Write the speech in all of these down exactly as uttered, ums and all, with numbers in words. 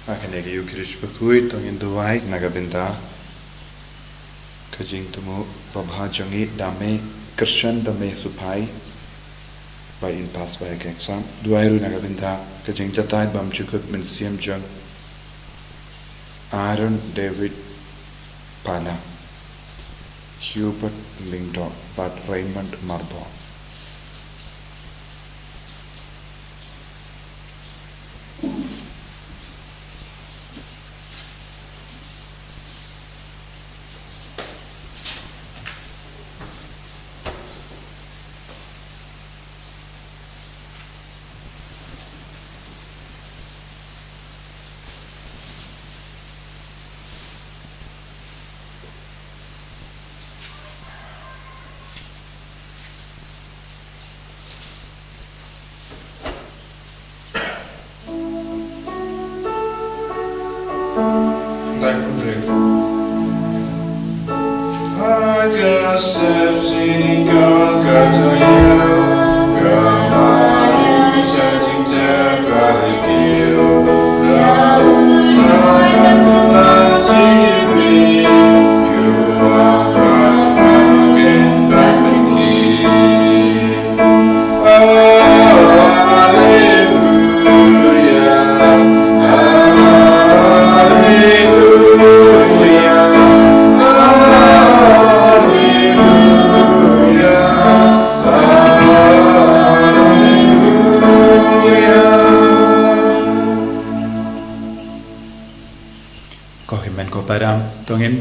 Ha kane ka Ïukharist bakhuid to ngin duwai na ka bynta ka jingthmu babha jong ngi da me kyrshan da me suphai ba in pass ba ka exam. Duwai ruh na ka bynta ka jingjatai bymjukut mynsiem jong Aaron David Pala, Hubert Lyngdoh bad Raymond Marbok. Ko hynmen ko para, to ngin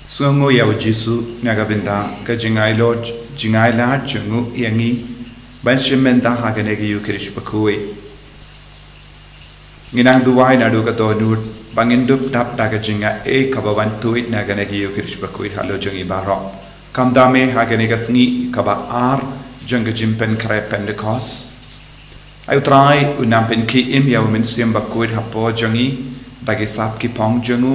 sngewnguh ïa u Jisu na ka bynta ka jingailad, jingailad jong u ïa ngi ban shim bynta ha kane ka Ïukharist bakhuid. Ngi nang duwai naduh ka dohnud ba ngin dup dap da ka jingai kaba wan tuid na kane ka Ïukharist bakhuid halor jong ngi baroh. Kumta me ha kane ka sngi kaba ar jong ka jingpynkhreh Pentekost, ai u Trai un nang pynkhie im ïa u Mynsiem Bakhuid hapoh jong ngi, da ki sap ki phong jong u,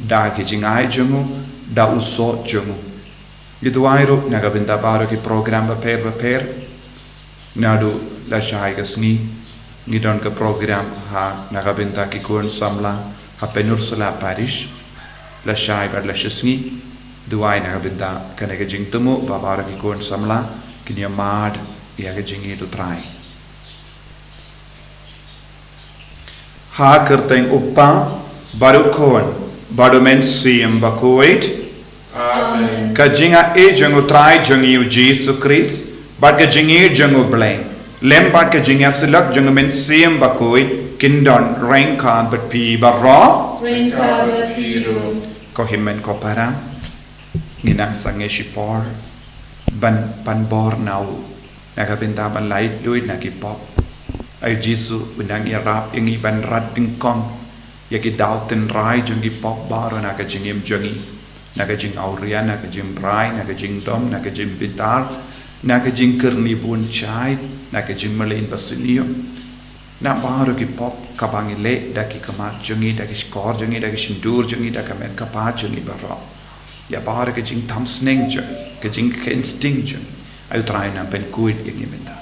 da ki jingai jong u, da u soh jong u. Ngi duwai ruh na ka bynta baroh ki program bapher bapher. Naduh lashai ka sngi ngi don ka program ha na ka bynta ki khun samla ha Pynursla Parish. Lashai bad lashisngi duwai na ka bynta kane ka jingthmu ba baroh ki khun samla kin ïa mad ïa ka jingïeit u Trai. Ha ka kyrteng u Kpa bad u Khun bad u Mynsiem Bakhuid. Amen. Ka jingai jong u Trai jong ngi u Jisu Khrist bad ka jingïeit jong u Blei lem bad ka jingïasyllok jong u Mynsiem Bakhuid kin don ryngkat bad phi baroh. Ryngkat bad phi ruh. Ko hynmen ko para, ngi nang sangeh shipor ban pan bor na u na ka bynta ban lait luid na ki pop. Ai u Jisu u nang ïarap ïa ngi ban rat dyngkong ïa ki daw tynrai jong ki pop baroh na ka jingim jong ngi, na ka jingawria, na ka jingbrai, na ka jingdom, na ka jingbitar, na ka jingkyrni bun jait, na ka jingmlien basniew. Na baroh ki pop kaba ngi leh da ki khmat jong ngi, da ki shkor jong ngi, da ki shyntur jong ngi, da ka met ka phad jong ngi baroh. Ïa baroh ka jingtham sneng jong ngi, ka jingkheiñ sting jong ngi, ai u Trai un nang pynkhuid ïa ngi mynta.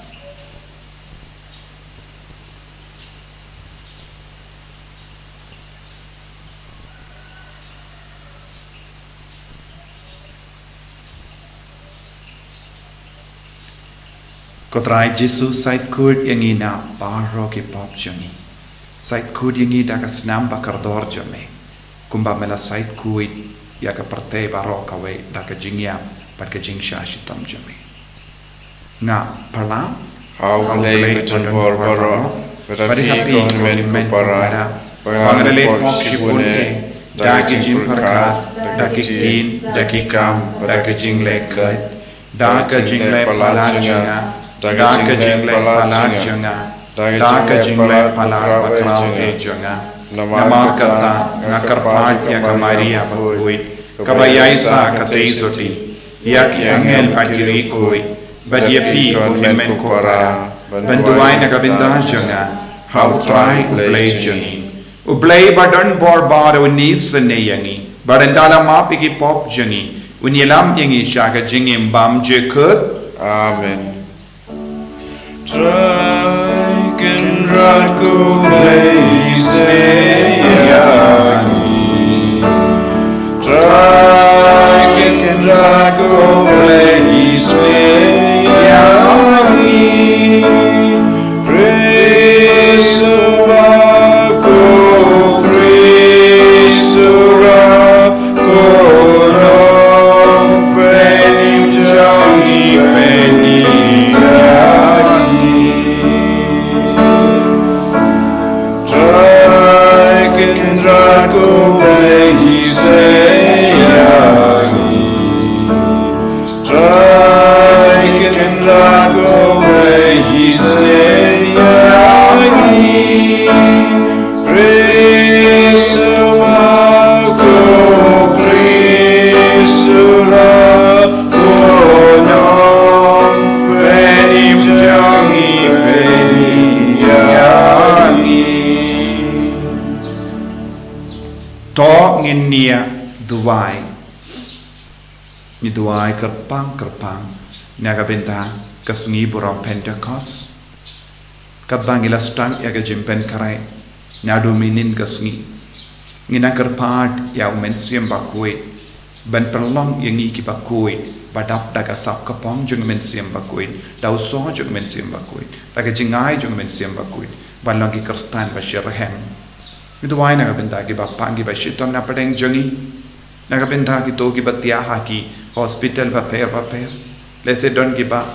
Ko Trai Jisu, sait khuid ïa ngi na baroh ki pop jong ngi. Sait khuid ïa ngi da ka snam ba kordor jong me, kumba me la sait khuid ïa ka pyrthei baroh kawei da ka jingïap bad ka jingshah shitom jong me. Nga pyrshah ha U Blei badonbor baroh, bad ha phi ko hynmen ko para, ba nga la leh pop shibun eh, da ki jingpyrkhat, da ki ktien, da ki kam, da ka jingleh khlaiñ, da ka jingleh palat jong nga, da ka jingleh palat jong nga, da ka jingleh palat bakhraw eh jong nga. Namar kata nga kyrpad ïa ka Maria bakhuid, kaba ïaisah katei soti, ïa ki angel bad ki riewkhuid, bad ïa phi ko hynmen ko para, ban duwai na ka bynta jong nga ha U Trai U Blei jong ngi. U Blei badonbor baroh un isynei ïa ngi, bad un da la map ïa ki pop jong ngi, un ïalam ïa ngi sha ka jingim bymjukut. Amen. Trai Kynrad ko Blei, isynei ïa ngi. Trai Kynrad ko Blei, isynei ïa ngi. Khrist uba, ko Khrist uba, ko Nongpynim jong ngi, pynim ïa ngi. Trai Kynrad ko Blei, isynei ïa ngi. Trai Kynrad ko Blei, isynei ïa ngi. Khrist uba, ko Khrist uba, ko Nongpynim jong ngi, pynim ïa ngi. To ngin ïa duwai. Ngi duwai kyrpang kyrpang na ka bynta ka sngi burom Pentekost, kaba ngi la sdang ïa ka jingpynkhreh naduh mynhynnin ka sngi. Ngi nang kyrpad ïa U Mynsiem Bakhuid ban pynlong ïa ngi kiba khuid, ba dap da ka sap ka pong jong U Mynsiem Bakhuid, da u soh jong U Mynsiem Bakhuid, da ka jingai jong U Mynsiem Bakhuid, ban long ki Khristan ba shyrkhei. Ngi duwai na ka bynta kiba pang kiba shitom na pdeng jong ngi, na ka bynta kito kiba thiah ha ki hospital bapher bapher, lehse don kiba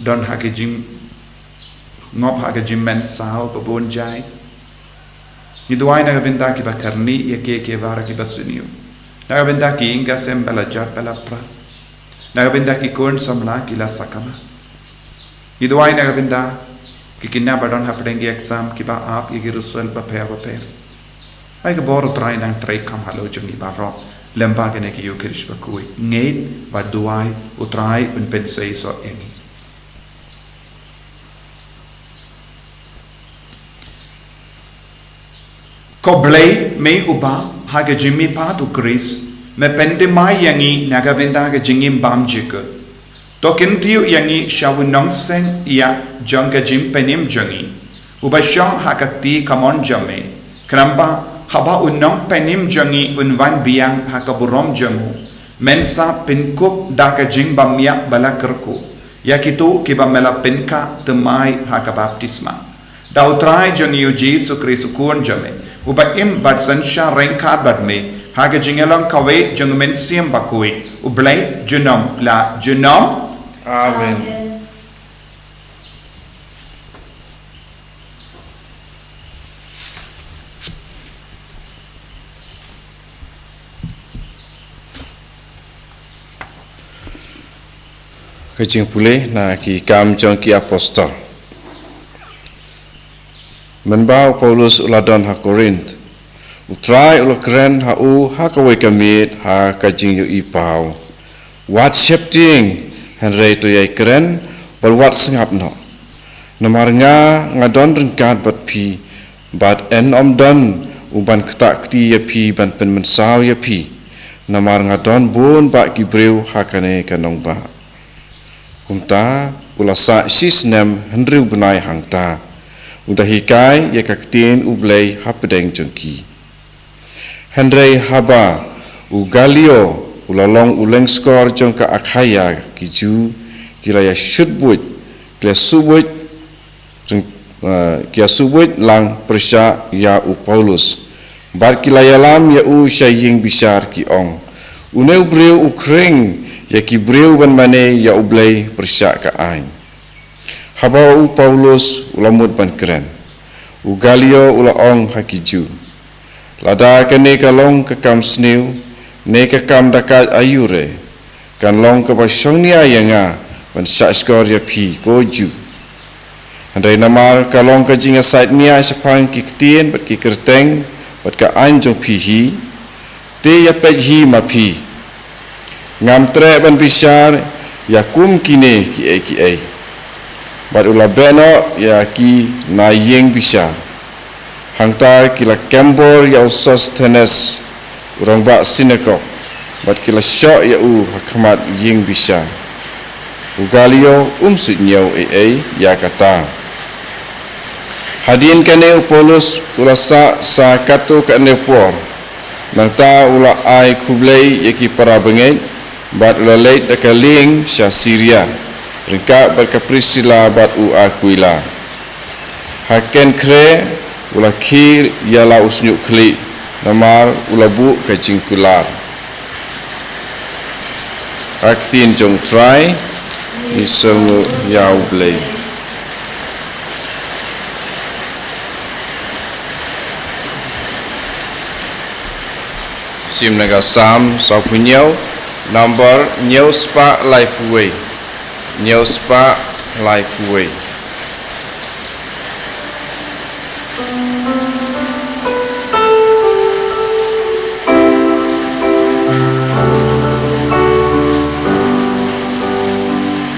don ha ki jingngop ha ki jingmynsaw ba bun jait. Ngi duwai na ka bynta kiba kyrni ïa kiei kiei baroh kiba sniew, na ka bynta ki ïing ki sem ba la jot ba la pra, na ka bynta ki khun samla ki la sakma. Ngi duwai na ka bynta ki khynnah ba don hapdeng ki exam kiba ap ïa ki result bapher bapher. Ai ka bor U Trai nang treikam halor jong ngi baroh lem bad kane ka Ïukharist bakhuid. Ngeit bad duwai, U Trai un pynseisoh ïa ngi. Ko Blei, me uba ha ka jingmihpat U Khrist me pynthymmai ïa ngi na ka bynta ka jingim bymjukut, to kyntiew ïa ngi sha u nongseng ïa jong ka jingpynim jong ngi, uba shong ha ka kti kamon jong me, khnang ba haba u nongpynim jong ngi un wan biang ha ka burom jong u, men sa pynkup da ka jingbymmiat ba la kyrkhu ïa kito kiba me la pynkha thymmai ha ka baptisma. Da U Trai jong ngi U Jisu Khrist U Khun jong me, uba im bad synshar ryngkat bad me ha ka jingïalong kawei jong U Mynsiem Bakhuid, U Blei junom la junom. Amen. Ka jingpule na Ki Kam jong ki Apostol. Mynba u Paulus u la don ha Korinth, U Trai u la kren ha u ha kawei ka miet ha ka jingïohi paw: Wat sheptieng, hynrei to ïai kren bad wat sngap noh. Namar nga, nga don ryngkat bad phi, bad yn ym don u ban ktah kti ïa phi ban pynmynsaw ïa phi, namar nga don bun bah ki briew ha kane ka nongbah. Kumta u la sah shi snem hynriew bnai hangta, u da hikai ïa ka ktien U Blei hapdeng jong ki. Hynrei haba u Galio u la long u lyngskor jong ka Akhaia, ki Jiw ki la ïa shut buit, ki la subuit, ring-, eh, ki la subuit lang pyrshah ïa u Paulus, bad ki la ïalam ïa u sha ïing bishar, ki ong: Une u briew u khring ïa ki briew ban mane ïa U Blei pyrshah ka aiñ. Haba u Paulus u la mut ban kren, u Galio u la ong ha ki Jiw, lada kane ka long ka kam sniew ne ka kam da kait aïu re, kan long kaba shongnia ïa nga ban shahshkor ïa phi ko Jiw. Hynrei namar ka long ka jingïasaid nia shaphang ki ktien bad ki kyrteng bad ka aiñ jong phi hi, te ïa peit hi ma phi. Ngam treh ban bishar ïa kum kine kiei kiei. Bad u la beh noh ïa ki na ïing bishar. Hangta ki la kembor ïa u Sosthenes, u rangbah synagog, bad ki la shoh ïa u ha khmat ïing bishar. U Galio um suidñiew ei ei ïa kata. Hadien kane u Paulus u la sah sa katto katne por. Nangta u la ai khublei ïa ki para bangeit, bad u la leit da ka lieng sha Siria, ryngkat bad ka Prisila bad u Akuila. Ha Kenkre u la khie ïa la u shñiuh khlieh, namar u la buh ka jingkular. Ka ktien jong U Trai. Ngi sngewnguh ïa U Blei. Shim na ka Salm sawphew hynñiew, number hynñiew spah laiphew wei. Hynñiew spah laiphew wei.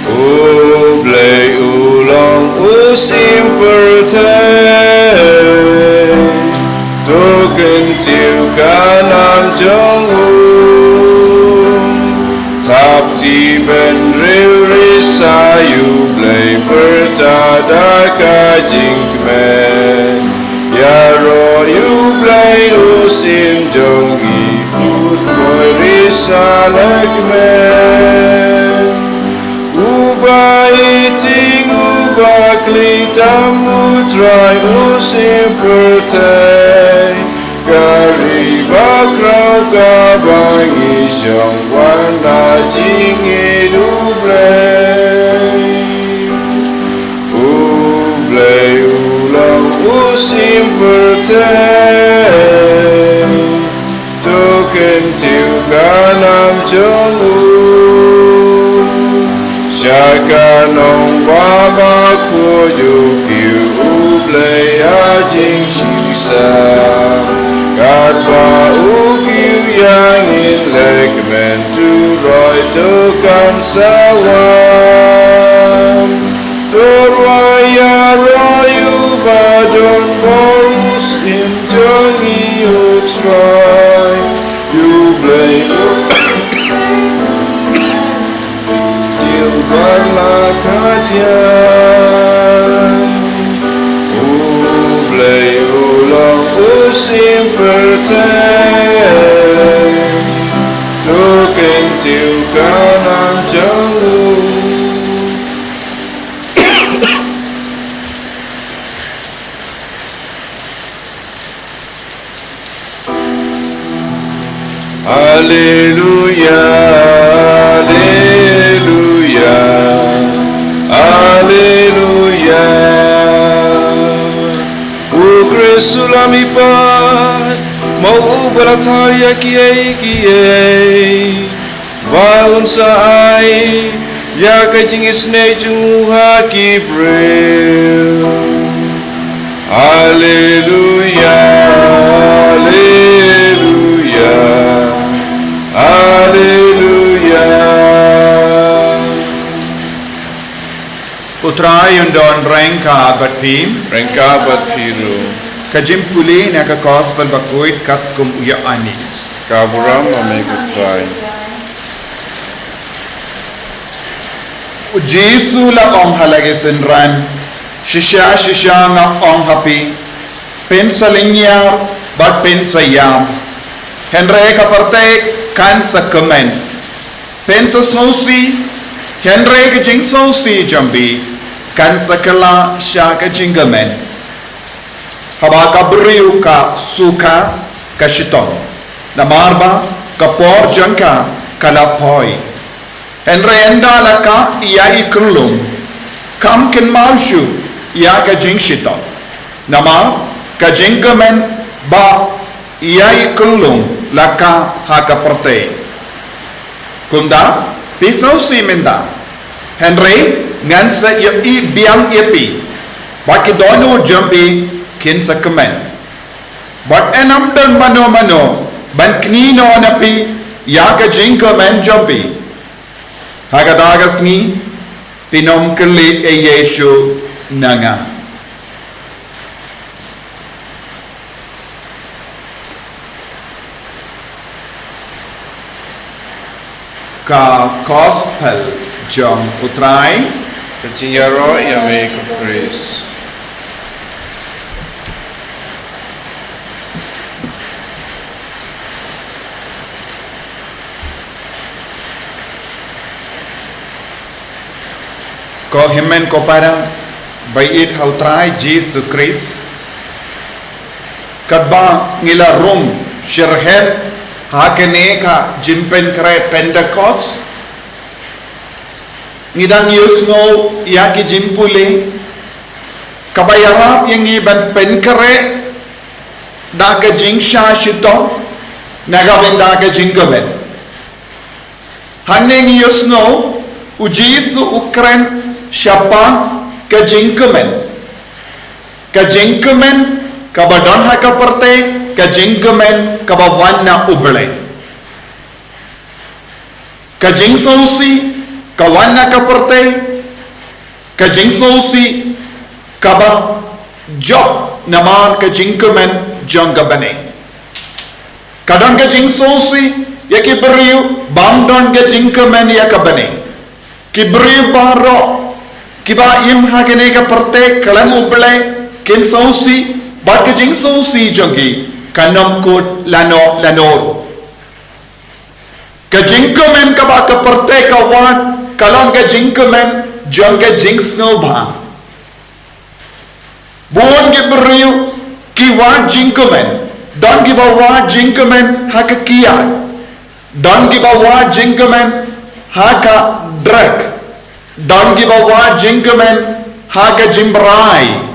U Blei u long u shim pyrthei, to kyntiew ka nam jong u. Thap ti bynriew risa ïa U Blei, pyrta da ka jingkmen. Ïaroh ïa U Blei u syiem jong ngi, u poi risa la kmen. Uba ïeit, uba khlieh tam, U Trai u shim pyrthei. Ka ri bakhraw kaba ngi shong, wan da jingïeit U Blei. U Blei u long u shim pyrthei, to kyntiew ka nam jong u. Sha ka nongbah bakhuid u kiew U Blei ha jingshisha. Katba u kiew ïa ngi la kmen, Trai to kan sa wan. To rwai ïaroh ïa uba don bor, u syiem jong ngi U Trai. U Blei u Dei ban la khadïa. U Blei u long u shim pyrthei, to kyntiew ka nam jong u. Alleluia, alleluia, alleluia. U Khrist u la mihpat, ma u ba la thaw ïa kiei kiei. Ba un sa ai ïa ka jingisynei jong u ha ki briew. Alleluia, alleluia, alleluia. U Trai un don ryngkat bad phi. Ryngkat bad phi ruh. Ka jingpule na ka Gospel bakhuid katkum u Ïoannis. Ka burom ma me ko Trai. U Jisu u la ong ha la ki synran, shisha shisha nga ong ha phi, phin sa lynñiar bad phin sa ïam, hynrei ka pyrthei kan sa kmen. Phin sa sngewsih, hynrei ka jingsngewsih jong phi kan sa kylla sha ka jingkmen. Haba ka briew ka sukha, ka shitom, namar ba Ka por jong ka ka la poi. Hynrei ynda la kah ïa i kurlung, kam kynmaw shuh ïa ka jingshitom. Namar ka jingkmen ba ïa i kurlung la kah ha ka pyrthei. Kumta, phi sngewsih mynta. Hynrei ngan sa ïohi biang ïa phi. Ba ki dohnud jong phi kin sa kmen. Bad ynnym don mano mano ban kñi noh na phi ïa ka jingkmen jong phi. Ha kata ka sngi, phin ym kylli ïa u Jisu na nga. Ka Gospel jong u Trai. Ka jingïaroh ïa me ko Khrist. Ko hynmen ko para ba ïeit ha u Trai Jisu Khrist. Katba ngi la rung shitrhem ha kane ka jingpynkhreh Pentekost, ngi dang ïohsngew ïa ki jingpule kaba ïarap ïa ngi ban pynkhreh da ka jingshah shitom na ka bynta ka jingkmen. Hangne ngi ïohsngew u Jisu u kren shaphang ka jingkmen. Ka jingkmen kaba don ha ka pyrthei, ka jingkmen kaba wan na U Blei. Ka jingsngewsih ka wan na ka pyrthei, ka jingsngewsih kaba jop namar ka jingkmen jong ka bneng. Ka don ka jingsngewsih ïa ki briew bym don ka jingkmen ïa ka bneng. Ki briew baroh kiba im ha kane ka pyrthei khlem U Blei kin sngewsih, bad ka jingsngewsih jong ki kan ym kut lano lano ruh. Ka jingkmen kaba ka pyrthei ka wad ka long ka jingkmen jong ka jingsngewbha. Bun ki briew ki wad jingkmen. Don kiba wad jingkmen ha ka kiad. Don kiba wad jingkmen ha ka drug. Don kiba wad jingkmen ha ka jingbrai.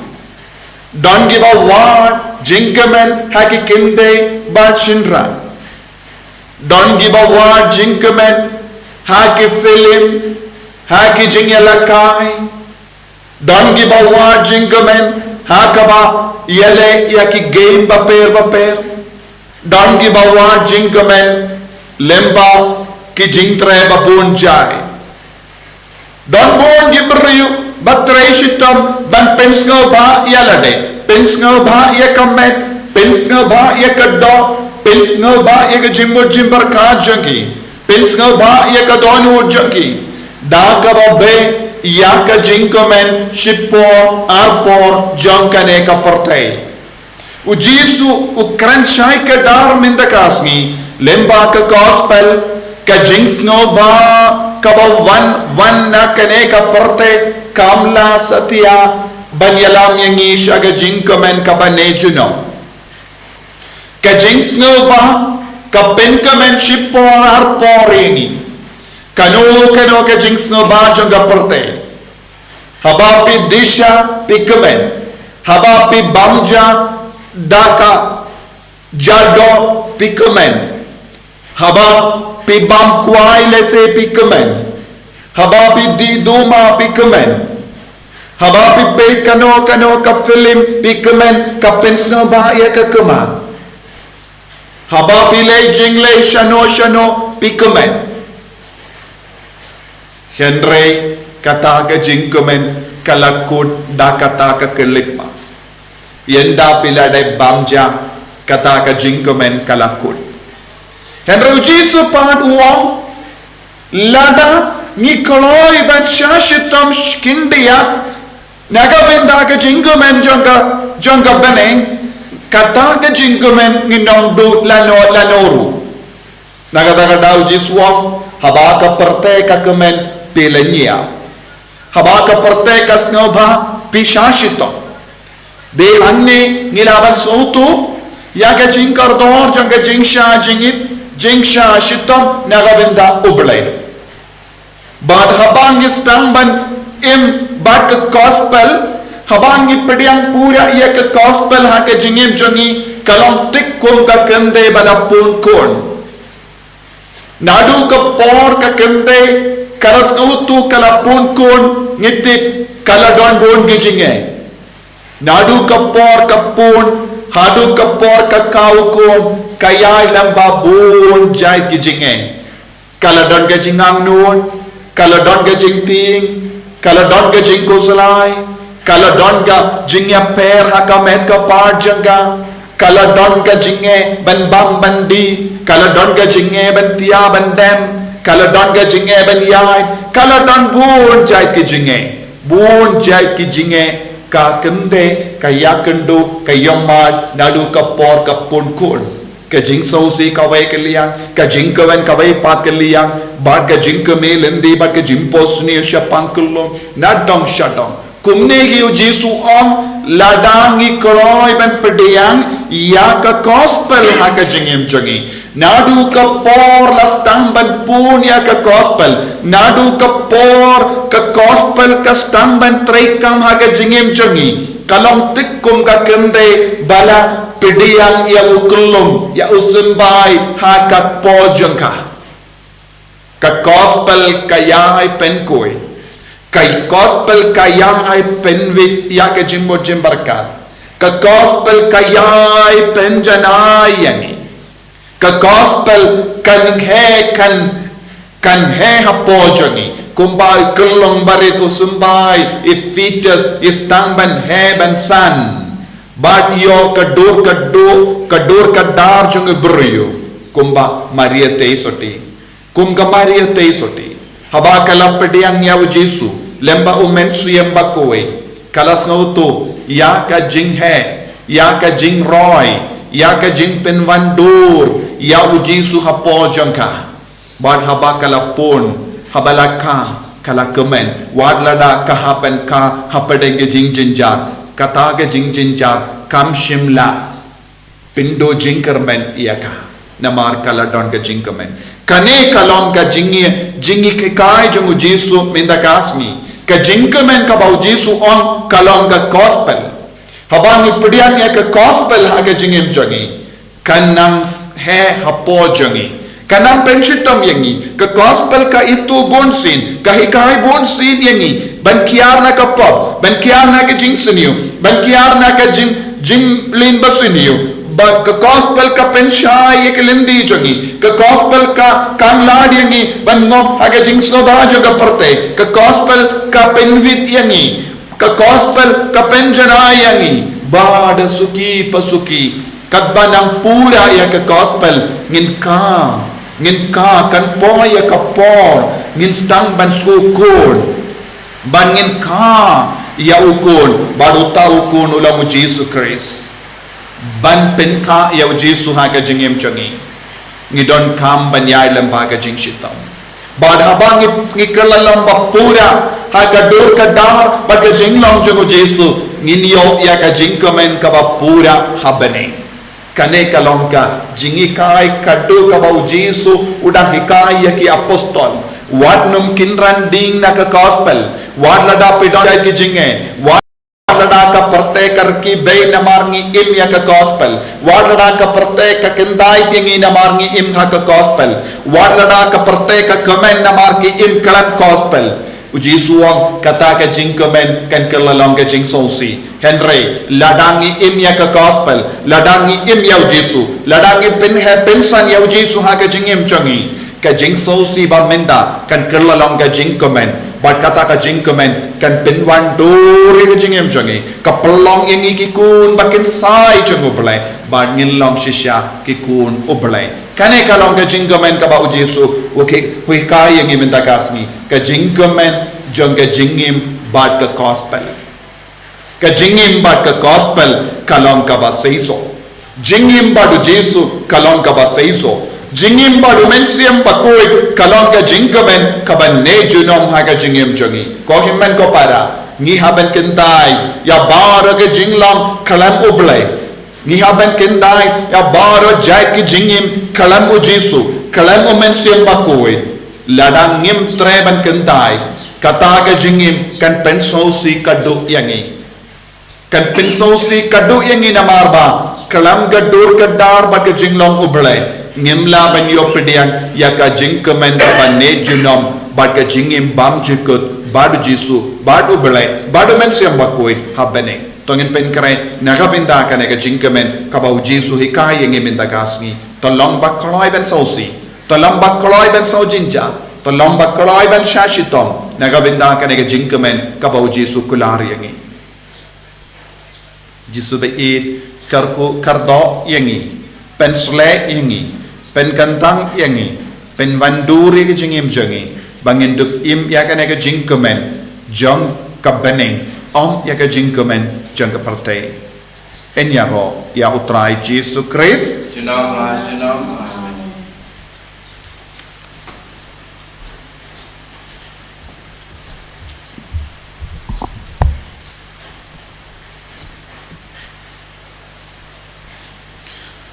Don kiba wad jingkmen ha ki kyndei bad shynrang. Don kiba wad jingkmen ha ki film, ha ki jingïalehkai. Don kiba wad jingkmen ha kaba ïaleh ïa ki game bapher bapher. Don kiba wad jingkmen lyngba ki jingtrei babun jait. Don bun ki briew ba trei shitom ban pynsngewbha ïa lade, pynsngewbha ïa ka met, pynsngewbha ïa ka doh, pynsngewbha ïa ka jingmut jingpyrkhat jong ki, pynsngewbha ïa ka dohnud jong ki. Da kaba beh ïa ka jingkmen shipor arpor jong kane ka pyrthei. U Jisu u kren shai kdar mynta ka sngi lyngba ka gospel, ka jingsngewbha kaba wan wan na kane ka pyrthei kam lah satia ban ïalam ïa ngi sha ka jingkmen kaba ne junom. Ka jingsngewbha ka pynkmen shipor arpor ïa ngi. Kano kano ka jingsngewbha jong ka pyrthei. Haba phi dih sha phi kmen. Haba phi bam ja da ka jadoh phi kmen. Haba phi bam kwai lehse phi kmen. Haba phi dih duma phi kmen. Haba phi peit kano kano ka film phi kmen, ka pynsngewbha ïa ka kmen. Haba phi leh jingleh shano shano phi kmen. Hynrei kata ka jingkmen ka la kut da kata ka khyllipmat. Ynda phi la dep bam ja, kata ka jingkmen ka la kut. Hynrei u Jisu pat u ong, lada ngi kloi ban shah shitom khyndiat na ka bynta ka jingkmen jong ka, jong ka bneng, kata ka jingkmen ngin ym duh lano lano ruh. Na kata ka daw Jisu u ong, haba ka pyrthei ka kmen, phi lynñiaw. Haba ka pyrthei ka sngewbha, phi shah shitom. Dei hangne ngi lah ban sngewthuh ïa ka jingkordor jong ka jingshah jingit jingshah shitom na ka bynta U Blei. Bad haba ngi sdang ban im bad ka gospel, haba ngi pdiang pura ïa ka gospel ha ka jingim jong ngi, ka long thik kum ka kynthei ba la pun khun. Naduh ka por ka kynthei ka la sngewthuh ka la pun khun, ngi tip ka la don bun ki jingeh. Naduh ka por ka pun haduh ka por ka khaw khun, ka ïai lyngba bun jait ki jingeh. Ka la don ka jingangnud, ka la don ka jingtieng, ka la don ka jingkhuslai, ka la don ka jingïapher ha ka met ka phad jong ka, ka la don ka jingeh ban bam ban dih, ka la don ka jingeh ban thiah ban dem, ka la don ka jingeh ban ïaid, ka la don bun jait ki jingeh. Bun jait ki jingeh, ka kynthei ka ïakynduh, ka ïohmad naduh ka por ka pun khun. Ka jingsngewsih kawei ka liang, ka jingkmen kawei pat ka liang, bad ka jingkmen lynti, bad ka jingphohsniew shaphang kyllum, nadong shadong. Kumne hi U Jisu u ong, lada ngi kloi ban pdiang ïa ka gospel ha ka jingim jong ngi. Naduh ka por la sdang ban pun ïa ka gospel, naduh ka por ka gospel ka sdang ban treikam ha ka jingim jong ngi, ka long thik kum ka kynthei ba la pdiang ïa u kyllum, ïa u symbai ha ka kpoh jong ka. Ka gospel ka ïai pynkhuid. Ka gospel ka ïai pynwit ïa ka jingmut jingpyrkhat. Ka gospel ka ïai pynjanai ïa ngi. Ka gospel kan heh, kan, kan heh hapoh jong ngi. Kumba u kyllum barit, u symbai, u fetus, u sdang ban heh ban san. Bad ïoh ka dur ka dur, ka dur ka dar jong u briew. Kumba Maria Theisotti. Kum ka Maria Theisotti. Haba ka la pdiang ïa U Jisu, lyngba u Mynsiem Bakhuid, ka la sngewthuh ïa ka jingheh, ïa ka jingroi, ïa ka jingpynwandur ïa U Jisu hapoh jong ka. Bad haba ka la pun, haba la kha, ka la kmen, wat lada ka hap ban kha hapdeng ka jingjynjar, kata ka jingjynjar kam shym la pynduh jingkyrmen ïa ka, namar ka la don ka jingkmen. Kane ka long ka jingïa, jingïahikai jong U Jisu mynta ka sngi. Ka jingkmen kaba U Jisu u ong ka long ka gospel. Haba ngi pdiang ïa ka gospel ha ka jingim jong ngi, kan nang heh hapoh jong ngi. Kan nang pynshitom ïa ngi. Ka gospel ka ithuh bunsien, ka hikai bunsien ïa ngi ban kiar na ka pop, ban kiar na ka jingsniew, ban kiar na ka jing, jingmlien basniew. Ba ka gospel ka pynshai ïa ka lynti jong ngi. Ka gospel ka khang lad ïa ngi ban ngop ha ka jingsngewbha jong ka pyrthei. Ka gospel ka pynwit ïa ngi. Ka gospel ka pynjanai ïa ngi. Bad da suki pa suki, katba nang pura ïa ka gospel, ngin kha, ngin kha, kan poi ïa ka por ngin sdang ban shu khun, ban ngin kha ïa u khun, bad uta u khun u long U Jisu Khrist. Ban pynkha ïa U Jisu ha ka jingim jong ngi, ngi donkam ban ïai lem bad ka jingshitom. Bad haba ngi, ngi kylla long ba pura ha ka dur ka dar bad ka jinglong jong U Jisu, ngin ïoh ïa ka jingkmen kaba pura ha bneng. Kane ka long ka jinghikai ka dei kaba U Jisu u dang hikai ïa ki apostol. Wat nym kynran ding na ka gospel. Wat lada phi don ïa ki jingeh. Wat lada ka pyrthei ka rkhie beiñ namar ngi im ïa ka gospel. Wat lada ka pyrthei ka kyntait ïa ngi namar ngi im ha ka gospel. Wat lada ka pyrthei ka kmen namar ki im khlem gospel. U Jisu u ong kata ka jingkmen kan kylla long ka jingsngewsih. Hynrei lada ngi im ïa ka gospel, lada ngi im ïa U Jisu, lada ngi pynheh pynsan ïa U Jisu ha ka jingim jong ngi, ka jingsngewsih ba mynta kan kylla long ka jingkmen. Bad kata ka jingkmen kan pynwandur ïa ka jingim jong ngi, ka pynlong ïa ngi ki khun ba kynsai jong U Blei, bad ngin long shisha ki khun U Blei. Kane ka long ka jingkmen kaba U Jisu u hikai ïa ngi mynta ka sngi. Ka jingkmen jong ka jingim bad ka gospel. Ka jingim bad ka gospel ka long kaba seisoh. Jingim bad U Jisu ka long kaba seisoh. Jingim bad U Mynsiem Bakhuid ka long ka jingkmen kaba neh junom ha ka jingim jong ngi. Ko hynmen ko para, ngi hap ban kyntait ïa baroh ki jinglong khlem U Blei. Ngi hap ban kyntait ïa baroh jait ki jingim khlem u Jisu, khlem u Mynsiem Bakhuid. Lada ngim treh ban kyntait, kata ka jingim kan pynsngewsih ka duh ïa ngi. Kan pynsngewsih ka duh ïa ngi namar ba khlem ka dur ka dar bad ka jinglong U Blei, ngim lah ban ïoh pdiang ïa ka jingkmen kaba neh junom bad ka jingim bymjukut bad u Jisu, bad U Blei, bad u Mynsiem Bakhuid ha bneng. To ngin pynkhreh na ka bynta kane ka jingkmen kaba u Jisu hikai ïa ngi mynta ka sngi. To long ba kloi ban sngewsih, to long ba kloi ban sngew jynjar, to long ba kloi ban shah shitom na ka bynta kane ka jingkmen kaba u Jisu kular ïa ngi. Jisu ba ïeit, kyrkhu kyrdoh ïa ngi, pynshlei ïa ngi, pynkyntang ïa ngi, pynwandur ïa ka jingim jong ngi ba ngin dup im ïa kane ka jingkmen jong ka bneng, ym ïa ka jingkmen jong ka pyrthei. Yn ïaroh ïa U Trai Jisu Khrist. Junom la junom. Amen.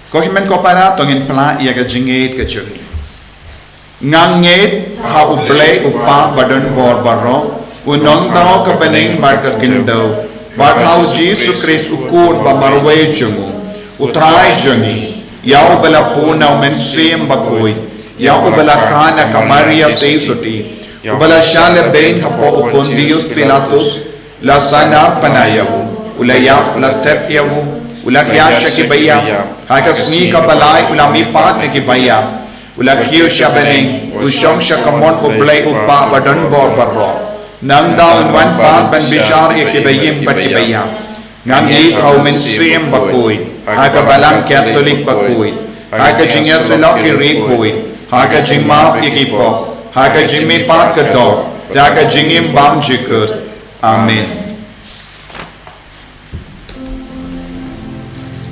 Ko hynmen ko para, to ngin pla ïa ka jingngeit ka jong ngi. Nga ngeit ha U Blei U Kpa ba don bor baroh, u nongthaw ka bneng bad ka khyndew, bad ha u Jisu Khrist u Khun ba marwei jong u, U Trai jong ngi, ïa uba la pun na u Mynsiem Bakhuid, ïa uba la khad na ka Maria Theisotti, uba la shah lehbeiñ hapoh u Pontius Pilatus, la sahnarphna ïa u, u la ïap, la tep ïa u, u la khiah sha ki baïap, ha ka sngi kaba lai u la mihpat na ki baïap, u la kiew sha bneng, u shong sha kamon U Blei U Kpa ba don bor baroh. Nangta un wan pat ban bishar ïa ki baïing bad ki baïap. Nga ngeit ha u Mynsiem Bakhuid, ha ka Balang Katholik bakhuid, ha ka jingïasyllok ki riewkhuid, ha ka jingmap ïa ki pop, ha ka jingmihpat ka doh, ha ka jingim bymjukut. Amen.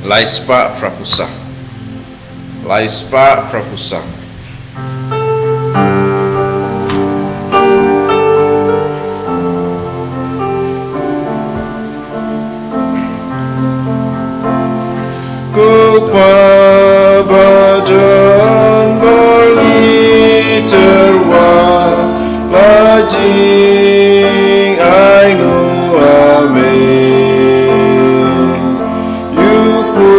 Lai spah phra phew saw. Lai spah phra phew saw. Ko Kpa ba don bor ngi tyrwa, ba jingainguh ha me. Ïa u kpu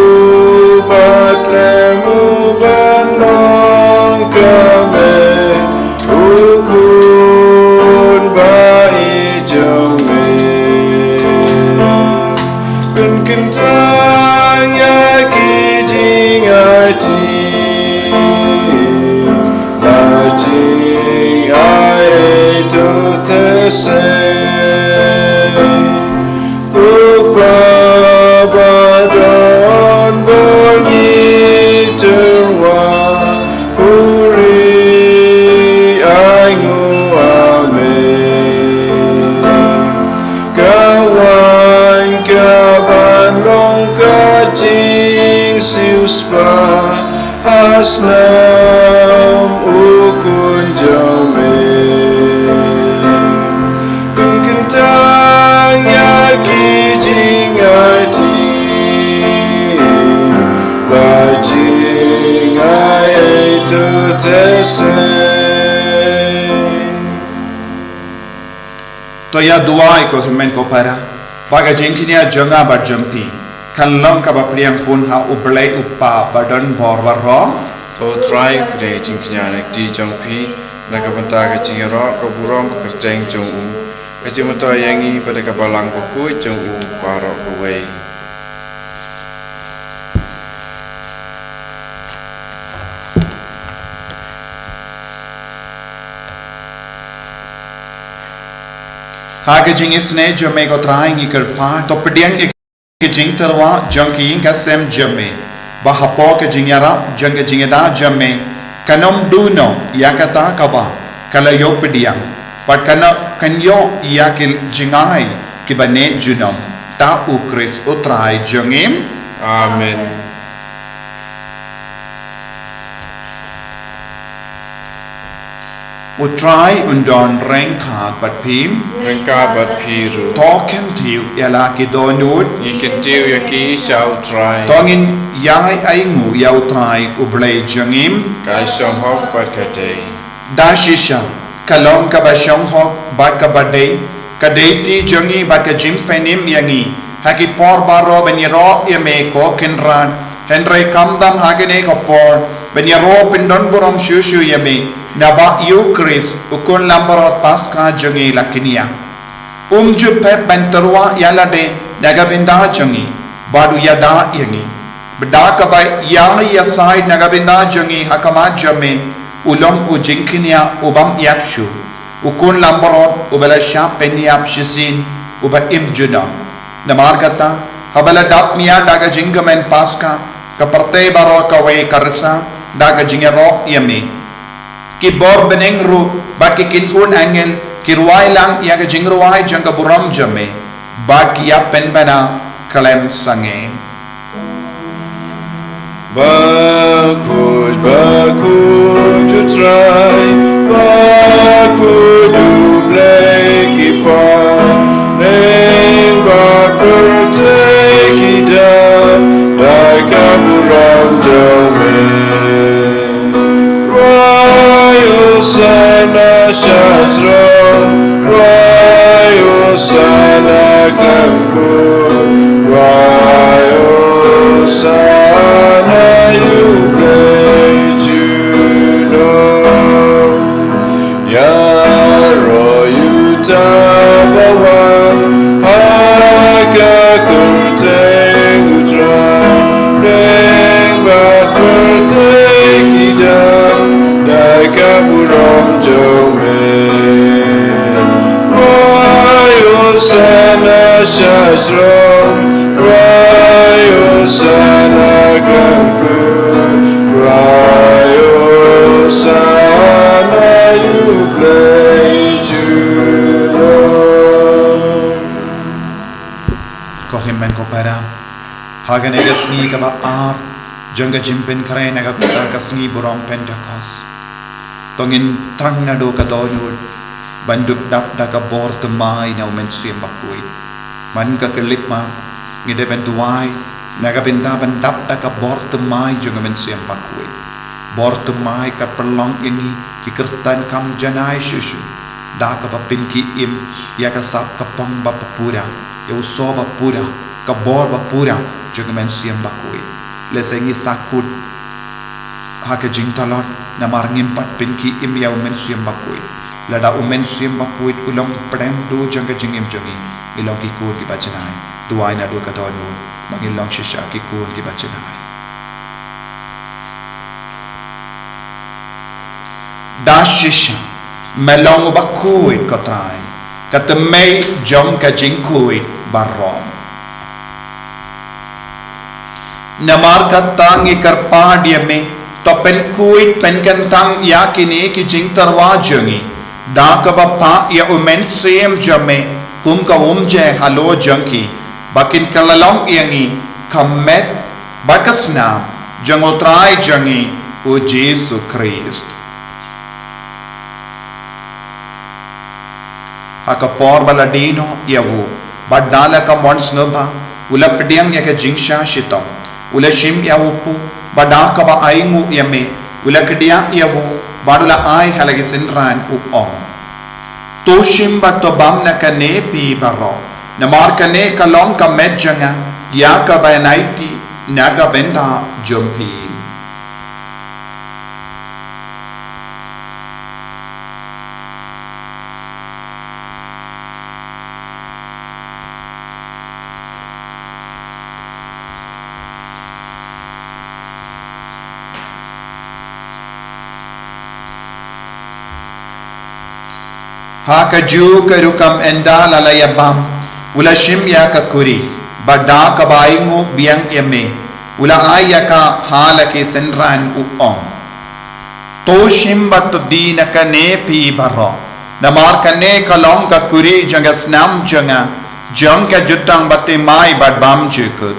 ba khlem u ban long ka me, u Khun ba ïeit jong me. Pynkyntang ïa ki jingaiti, ba jingai to te se. Ko Kpa ba don bor ngi tyrwa, u ri ainguh ha me. Ka wan ka ban long ka jingsiewspah ha snem u Khun jong me. Pynkyntang ïa ki jingaiti, ba jingai to te se. To ïa duwai ko hynmen ko para, ba ka jingkñia jong nga bad jong phi kan long kaba pdiang khun ha U Blei U Kpa ba don bor baroh. To Trai, pdiang jingkñia na ka kti jong phi, na ka bynta ka jingïaroh ka burom ka kyrteng jong u, ka jingmyntoi ïa ngi bad ka Balang Bakhuid jong u baroh kawei. Ha ka jingisynei jong me ko Trai ngi kyrpad, to pdiang ïa ka jingtyrwa jong ki ïing ka sem jong me, ba hapoh ka jingïarap jong ka jingïada jong me, kan ym duh noh ïa kata kaba ka la ïoh pdiang, bad kan ym, kan ïoh ïa ki jingai kiba neh junom. Da u Khrist u Trai jong ngi. Amen. U Trai un don ryngkat bad phi. Ryngkat bad phi ruh. To kyntiew ïa la ki dohnud. Ngi kyntiew ïa ki sha U Trai. To ngin ïai ainguh ïa U Trai U Blei jong ngi. Ka shong hok bad ka dei. Da shisha, ka long kaba shong hok bad kaba dei, ka dei ti jong ngi bad ka jingpynim ïa ngi ha ki por baroh ban ïaroh ïa me, ko Kynrad. Hynrei khamtam ha kane ka por ban ïaroh pyndonburom shuh shuh ïa me, naba ïa U Khrist, U Khun langbrot Paskha jong ngi, la kynnoh. Um ju pep ban tyrwa ïa lade na ka bynta jong ngi, bad u ïada ïa ngi. Bad da kaba ïai ïasaid na ka bynta jong ngi ha khmat jong me, u long u jingkynnoh u bym ïap shuh, U Khun langbrot uba la shah pynïap shisien, uba im junom. Namar kata, haba la dap mih da ka jingkmen Paskha, ka pyrthei baroh kawei ka risa da ka jingïaroh ïa me. Ki bor bneng ruh bad ki kynhun angel ki rwai lang ïa ka jingrwai jong ka burom jong me, bad ki ïa pynbna khlem sangeh. Bakhuid, bakhuid U Trai, bakhuid U Blei ki bneng, ba pyrthei ki dap da ka burom jong me. Rwai Hosana sha throne, rwai Hosana khlem kut, rwai Hosana ïa U Blei junom. Ïaroh ïa uta uba wan ha ka kyrteng U Trai, bneng bad pyrthei ki dap da ka burom jong me. Rwai Hosana sha throne, rwai Hosana khlem kut, rwai Hosana ïa U Blei junom. Ko hynmen ko para, ha kane ka sngi kaba ar jong ka jingpynkhreh na ka bynta ka sngi burom Pentekost, to ngin thrang naduh ka dohnud ban dup dap da ka bor thymmai na U Mynsiem Bakhuid. Man ka khyllipmat, ngi dei ban duwai na ka bynta ban dap da ka bor thymmai jong U Mynsiem Bakhuid. Bor thymmai ka pynlong ïa ngi ki kyrteng kam janai shuh shuh da kaba pynki im ïa ka sap ka pong ba pura, ïa u sop ba pura, ka bor ba pura jong U Mynsiem Bakhuid. Lehse ngi sahkut ha ka jingtlot namar ngim pat pynki im ïa U Mynsiem Bakhuid. Lada U Mynsiem Bakhuid u long u pdeng duh jong ka jingim jong ngi, ngi long ki khun kiba janai. Duwai naduh ka dohnud ba ngin long shisha ki khun kiba janai. Da shisha, me long uba khuid, ko Trai, ka thymmei jong ka jingkhuid baroh. Namar kata ngi kyrpad ïa me, to pynkhuid pynkyntang ïa kine ki jingtyrwa jong ngi da kaba phah ïa U Mynsiem jong me kum ka umjer halor jong ki, ba kin kylla long ïa ngi ka met bad ka snam jong U Trai jong ngi U Jisu Khrist. Ha ka por ba la die noh ïa u, bad da la ka mon sngewbha, u la pdiang ïa ka jingshah shitom, u la shim ïa u kpu, bad da kaba ainguh ïa me, u la kdiah ïa u, bad u la ai ha la ki synran, u ong: To shim bad to bam na kane phi baroh, namar kane ka long ka met jong nga, ïa kaba ngan aiti na ka bynta jong phi. Ha kajuh ka rukom ynda la la ïa bam, u la shim ïa ka kuri, bad da kaba ainguh biang ïa me, u la ai ïa ka ha la ki synran, u ong: To shim bad to die na kane phi baroh, namar kane ka long ka kuri jong ka snam jong nga, jong ka jutang bathymmai bad bymjukut,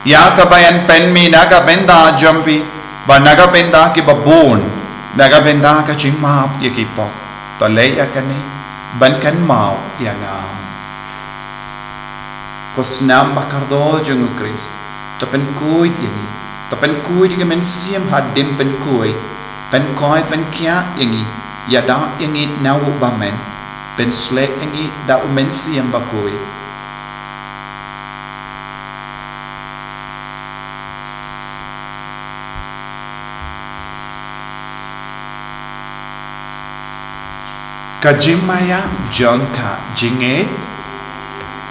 ïa kaba ngan pynmih na ka bynta jong phi bad na ka bynta kiba bun, na ka bynta ka jingmap ïa ki pop. To leh ïa kane ban kynmaw ïa nga. Ko snam ba kordor jong u Khrist, to pynkhuid ïa ngi, to pynkhuid ïa ka mynsiem hadien pynkhuid, pynkhuid pynkhiah ïa ngi, ïada ïa ngi na u bymman, pynsleh ïa ngi da u Mynsiem Bakhuid. Ka jingmaïa jong ka jingngeit.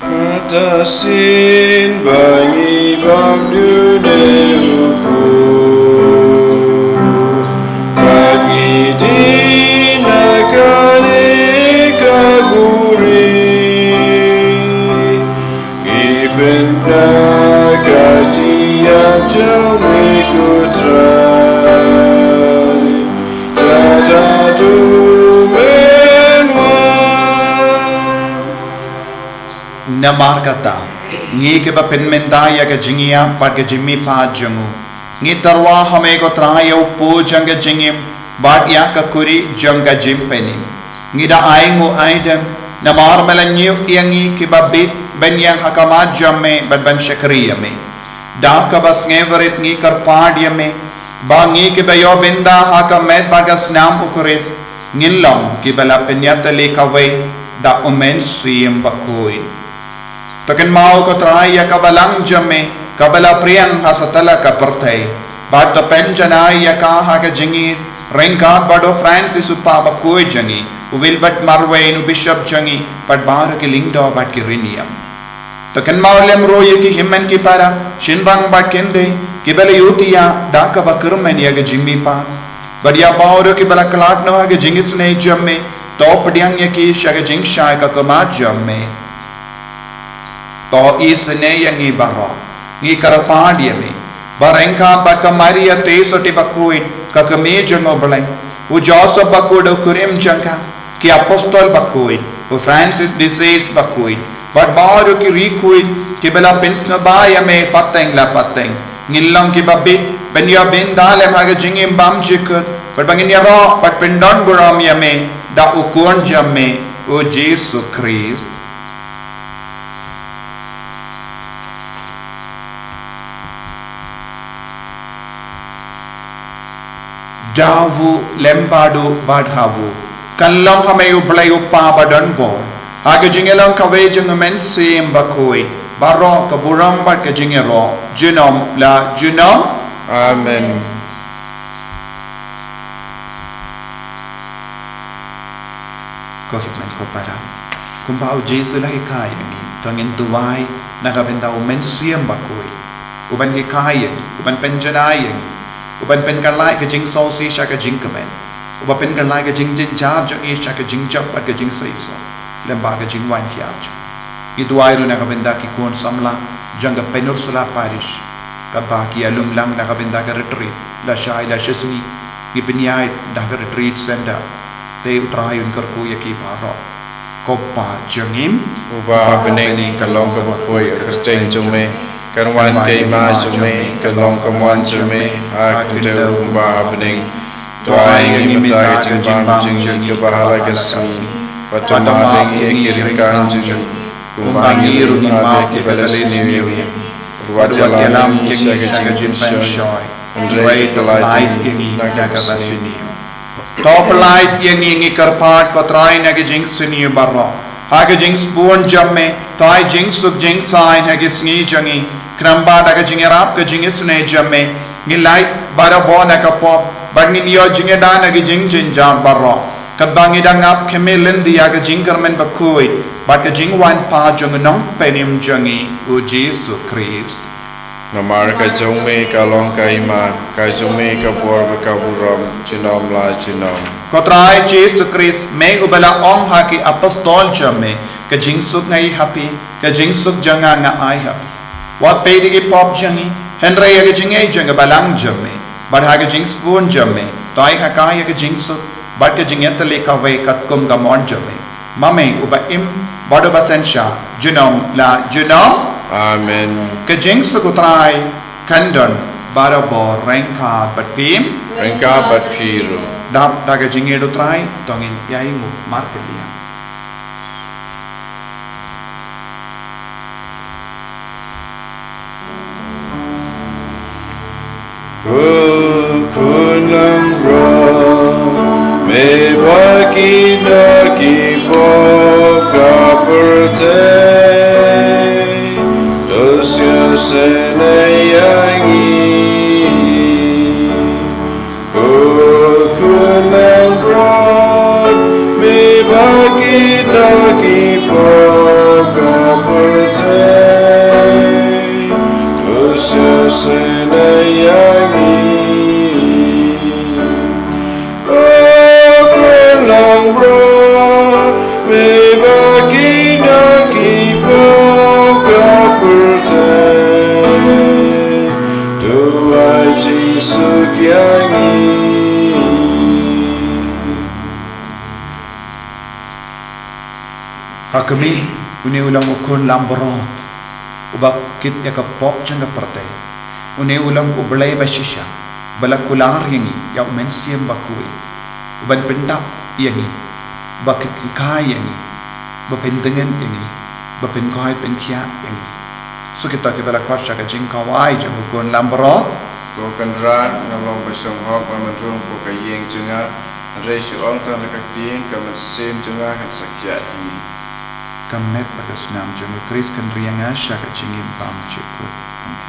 Kata shisien ba ngi bam dune u Khrist, ba ngi dih na kane ka buhrieh, ngi pynbna ka jingïap jong me ko Trai. Ta ta tu men wa. Namar kata, ngi kiba pynmynta ïa ka jingïap bad ka jingmihpat jong u, ngi tyrwa ha me ko Trai ïa u pud jong ka jingim bad ïa ka khuri jong ka jingpynim. Ngi da ai nguh ai dem namar me la ñiew ïa ngi kiba bit ban ïeng ha khmat jong me bad ban shakri ïa me. Da kaba sngewrit ngi kyrpad ïa me ba ngi kiba ïoh bynta ha ka met bad ka snam u Khrist ngin long kiba la pynïatylli kawei da u Mynsiem Bakhuid. To kynmaw ko Trai ïa ka balang jong me kaba la pdiang ha satlak ka pyrthei, bad to pynjanai ïa ka ha ka jingïeit ryngkat bad u Francis u Pop bakhuid jong ngi, u Wilbert Marwein u Bishop jong ngi, bad baroh ki lyngdoh bad ki riewniam. To kynmaw lem ruh ïa ki hynmen ki para, shynrang bad kynthei kiba la ïohi ïa da kaba kyrmen ïa ka jingmihpat, bad ïa baroh kiba la khlad noh ha ka jingisynei jong me, to pdiang ïa ki sha ka jingshai ka khmat jong me. To isynei ïa ngi baroh, ngi kyrpad ïa me, ba ryngkat bad ka Maria Theisotti bakhuid, ka kmie jong u Blei, u Joseph bakhuid u kurim jong ka, ki apostol bakhuid, u Francis de Sales bakhuid, bad baroh ki riewkhuid kiba la pynsngewbha ïa me pateng la pateng, ngin long kiba bit ban ïoh bynta lem ha ka jingim bymjukut, bad ba ngin ïaroh bad pyndonburom ïa me da u Khun jong me, u Jisu Khrist. Da u lem bad u bad ha u, kan long ha me u Blei u Kpa badonbor, ha ka jingïalong kawei jong u Mynsiem Bakhuid, baroh ka burom bad ka jingïaroh junom la junom. Amen. Ko hynmen ko para, kumba u Jisu u la hikai ïa ngi, to ngin duwai na ka bynta u Mynsiem Bakhuid, u ban hikai ïa ngi, u ban pynjanai ïa ngi, u ban pynkylla ka jingsngewsih sha ka jingkmen, u ban pynkylla ka jingjynjar jong ngi sha ka jingjop bad ka jingseisoh, lem bad ka jingwan hiar jong u. Ngi duwai ruh na ka bynta ki khun samla jong ka Pynursula Parish, kaba ki ïalum lang na ka bynta ka retreat lashai lashisngi, ngi pynïaid da ka retreat centre. Te u Trai un kyrkhu ïa ki baroh. Ko Kpa jong ngi uba ha bneng, ka long kaba khuid ka kyrteng jong me, kan wan ka hima jong me, kan long ka mon jong me ha ka kynthei kumba ha bneng. To ai ïa ngi mynta ka jingbam jong ngi kaba ha la ka sngi, bad to map ïa ngi ki ryngkang jong ngi, kumba ngi ruh ngi map ïa kiba la sniew ïa ngi. Wat ïalam ïa ngi sha ka jingpynshoi, hynrei to pyllait ïa ngi na kaba sniew. To pyllait ïa ngi, ngi kyrpad ko Trai, na ka jingsniew baroh. Ha ka jingsbun jong me, to ai jingsuk jingsaiñ ha ki sngi jong ngi, khnang ba da ka jingïarap ka jingisynei jong me, ngin lait barabor na ka pop, bad ngin ïoh jingïada na ki jingjynjar baroh, katba ngi dang ap khmih lynti ïa ka jingkyrmen bakhuid bad ka jingwan pat jong u Nongpynim jong ngi, u Jisu Khrist. Namar ka jong me ka long ka hima, ka jong me ka bor bad ka burom junom la junom. Ko Trai Jisu Khrist, me uba la ong ha ki apostol jong me, ka jingsuk nga ai ha phi, ka jingsuk jong nga nga ai ha phi. Wat peit ïa ki pop jong ngi, hynrei ïa ka jingngeit jong ka balang jong me, bad ha ka jingsbun jong me, to ai ha ka ïa ka jingsuk bad ka jingïatylli kawei katkum ka mon jong me, ma me uba im bad uba synshar junom la junom. Amen. Ka jingsuk u Trai kan don Barabor, ryngkat bad phi. Ryngkat bad phi ruh. Dap da ka jingïeit u Trai, to ngin ïai nguh markylliang. Ko Khun langbrot, me ba ki ïeit ki pop ka pyrthei, to sngewsynei ïa ngi. Ko Khun langbrot, me ba ki ïeit ki pop ka pyrthei, to sngewsynei ïa ngi. Ko Khun langbrot, me ba ki ïeit ki pop ka pyrthei, to ai jingsuk ïa ngi. Ka kmie, une u long u Khun langbrot, uba kit ïa ka pop jong ka pyrthei. Une u long U Blei bashisha, ba la kular ïa ngi ïa U Mynsiem Bakhuid, uban pyndap ïa ngi, ba kit ïa ngi, ba pyntngen ïa ngi, ba pynkoit pynkhiah ïa ngi. Shu kita kiba la khot sha ka jingkhawai jong u Khun langbrot. Ko Kynrad, nga long ba shong hok bad mynrung hapoh ka ïing jong nga, hynrei shu ong tang da ka ktien, ka mynsiem jong nga kan sa khiah ïa ngi. Ka met bad ka snam jong U Khrist kan ri ïa nga sha ka jingim bymjukut. Amen.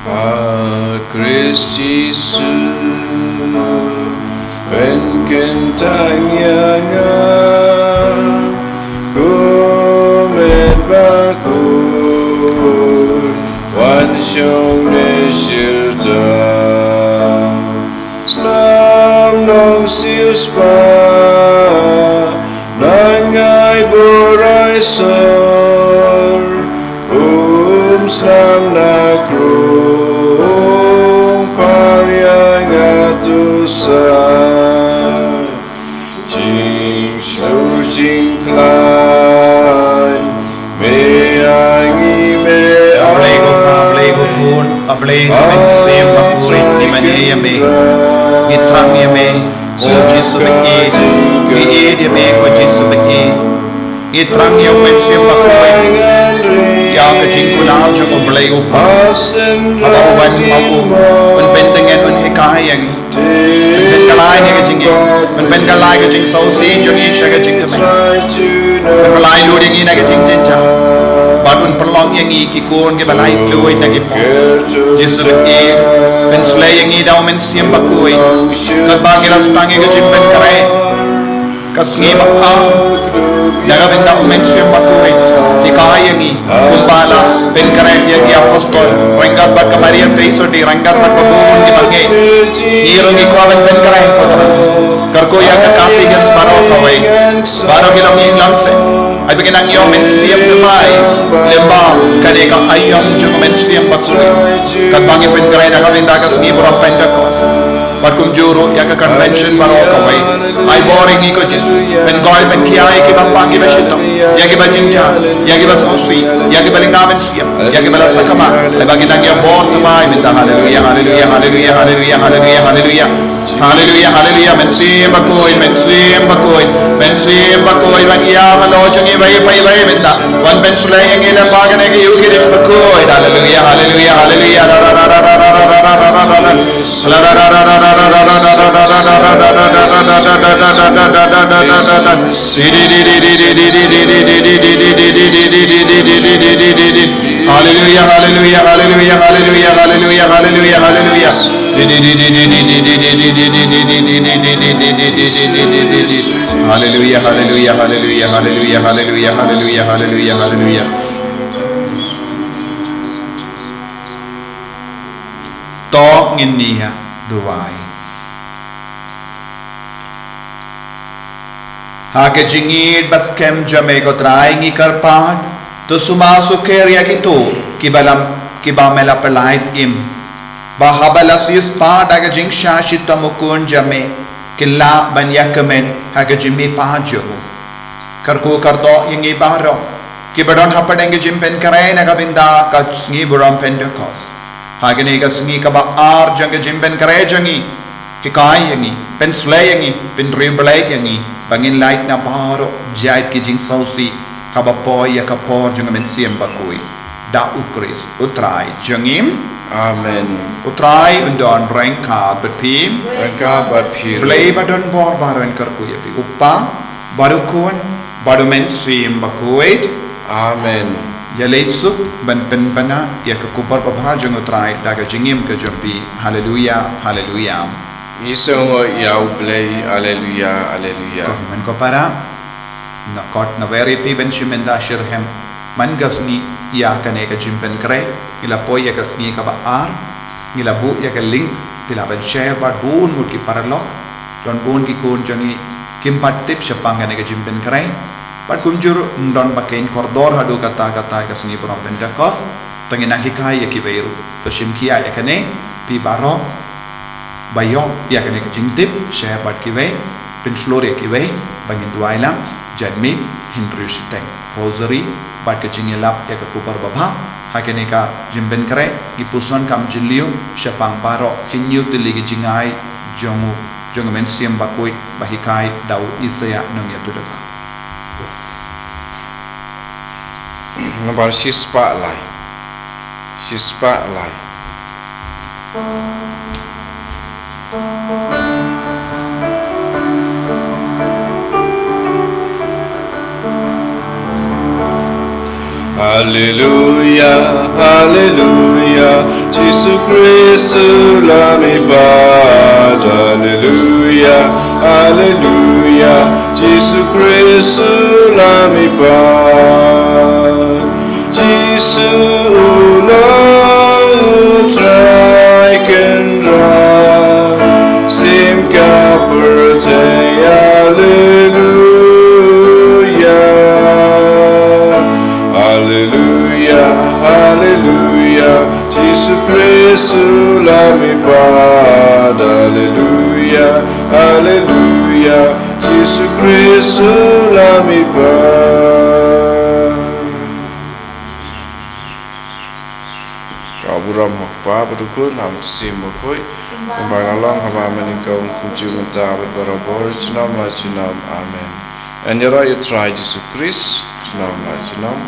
Ha Khrist Jisu, pynkyntang ïa nga, ko met bakhuid, wan shong ne shirta. Snam Nongsiewspah, nang ai bor ai sor, um snam na krung, pynpaw ïa nga tu sa. Jingshlur jingpyllait, me ïa ngi, me ïa ngi. A Blei ko Pa, a Blei ko Khun, a Blei ko Mynsiem Bakhuid, ngi mane ïa me. Ngi thrang ïa me, ko Jisu ba ïeit. Ngi ïeit ïa me, ko Jisu ba ïeit. Ngi thrang ïa U Mynsiem Bakhuid, ïa ka jingkular jong U Blei U Kpa, haba u wan ha u, un pyntngen, un hikai ïa ngi. Pynpynkylla ïa ka jingim, pynpynkylla ïa ka jingsngewsih jong ngi sha ka jingkmen. Pynpynkylla lut ïa ngi na ka jingjynjar, bad un pynlong ïa ngi ki khun kiba laitluid na ki pop. Jisu ba ïeit, pynshlei ïa ngi da U Mynsiem Bakhuid, katba ngi la sdang ïa ka jingpynkhreh. Ka sngi ba ar, da ka bynta U Mynsiem Bakhuid, hikai ïa ngi kumba la pynkhreh ïa ki apostol, ryngkat bad ka Maria Theisotti, ryngkat bad babun ki bangeit. Ngi ruh ngi kwah ban pynkhreh, ko Trai. Kyrkhu ïa ka Khasi Hills baroh kawei, baroh ki longïing longsem. Ai ba kin nang ïoh mynsiem thymmai lyngba kane ka aïom jong U Mynsiem Bakhuid, katba ngi pynkhreh na ka bynta ka sngi baroh Pentekost. Bad kumjuh ruh ïa ka convention baroh kawei. Ai bor ïa ngi ko Jisu. Pynkoit pynkhia ïa kiba pang kiba shitom, ïa kiba jynjar, ïa kiba sngewsih, ïa kiba lynga mynsiem, ïa kiba la sakma. Ai ba kin nang ïa bor thymmai mynta. Haleluya, haleluya, haleluya, haleluya, haleluya, haleluya. Haleluya, haleluya. Mynsiem Bakhuid, Mynsiem Bakhuid, Mynsiem Bakhuid, wan ïa halor jong ngi ba ïa pyrshah mynta. Wan pynshlei ïa ngi lem bad kane ka Eucharist bakhuid. Haleluya, haleluya, haleluya. Haleluya, haleluya, haleluya, haleluya, haleluya, haleluya, haleluya. Haleluya, haleluya, haleluya, haleluya, haleluya, haleluya, haleluya, haleluya. To ngin ïa duwai. Ha ka jingïeit ba skhem jong me ko Trai ngi kyrpad, to sumar sukher ïa kito kiba lam, kiba me la pyllait im, ba haba la siewspah da ka jingshah shitom u Khun jong me, kin lah ban ïa kmen ha ka jingmihpat jong u. Kyrkhu kyrdoh ïa ngi baroh kiba don hapdeng ka jingpynkhreh na ka bynta ka sngi burom Pentekost. Ha kane ka sngi kaba ar jong ka jingpynkhreh jong ngi, hikai ïa ngi, pynshlei ïa ngi, pynriewblei ïa ngi, ba ngin lait na baroh jait ki jingsngewsih, kaba poi ïa ka por jong ka Mynsiem Bakhuid. Da u Khrist u Trai jong ngi. Amen. U Trai un don ryngkat bad phi. Ryngkat bad phi. Blei ba don bor baroh un kyrkhu ïa phi, u Kpa, bad u Khun, bad u Mynsiem Bakhuid. Amen. Ïaleh suk ban pynbna ïa ka khubor babha jong u Trai da ka jingim ka jong phi. Haleluya, haleluya. Ngi sngewnguh ïa u Blei. Haleluya, haleluya. Ko hynmen ko para, nga khot nga wer ïa phi ban shim bynta shitrhem man ka sngi ïa kane ka jingpynkhreh. Ngi la poi ïa ka sngi kaba ar, ngi la buh ïa ka link, phi lah ban share bad bun ngut ki paralok. Don bun ki khun jong ngi kim pat tip shaphang kane ka jingpynkhreh. Bad kumjuh ruh ym don ba kin kordor haduh katta katta ka sngi burom Pentekost. Te ngin nang hikai ïa kiwei ruh. To shim khia ïa kane, phi baroh ba ïoh ïa kane ka jingtip, share bad kiwei, pynshlur ïa kiwei, ba ngin duwai lang, janmiet, hynriew shiteng Rosary, bad ka jingïalap ïa ka khubor babha ha kane ka jingpynkhreh. Ngi puson kam jylliew shaphang baroh hynñiew tylli ki jingai jong u, jong u Mynsiem Bakhuid ba hikai da u Isaiah Nongïathuhlypa. Nambar shispah lai. Shispah lai. Haleluya, haleluya, Jisu Khrist u la mihpat. Haleluya, haleluya, Jisu Khrist u la mihpat. Jisu u long u Trai Kynrad, shim ka pyrthei, haleluya. Haleluya, haleluya, Jisu Khrist u la mihpat. Haleluya, haleluya, Jisu Khrist u la mihpat. Ka burom ha u Kpa bad u Khun bad u Mynsiem Bakhuid. Kumba la long haba mynnyngkong, kumjuh mynta bad barabor, junom la junom. Amen. Yn ïaroh ïa u Trai Jisu Khrist, junom la junom.